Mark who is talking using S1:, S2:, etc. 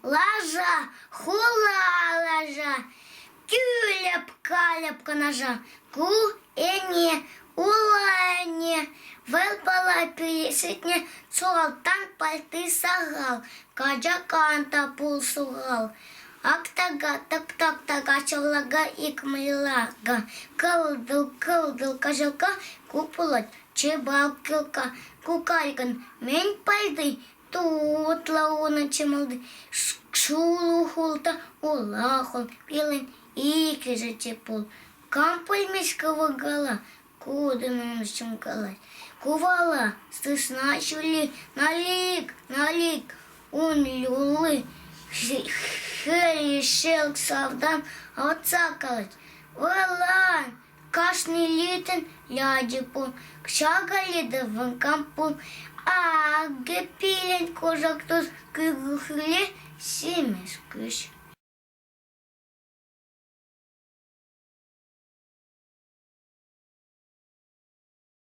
S1: Лаша, хула лаша, кӳлеп-калеп кӑнаша, ку ӗне, ула ӗне, вӑл пала пилешетне сухалтан пальти сахал, качакан та пул сухал. Ак-така, тӑк-так-така, ҫавлака ик мӑйлака, кӑлтӑл-кӑлтӑл каҫалка, ку пулать чебалкӑлка, кукалькӑн мӗн пальти Тутлӑ унӑн чӑмӑлти шулӑ хул та ула хул, пирӗн иккӗшӗ те пул. Кам пӗлмест кӑвакала, кутӑн ун ҫӑмкалать. Кувала, сысна ҫулли, налик, налик, ун люлли хӗрлӗ шелк савтан авӑтса калать. Вӑрлан, Кашни литӗн ячӗ пур, ҫакӑ литӗ кам пур. Акӑ пирӗн кушак тус кӳршӗлле симӗс куҫ.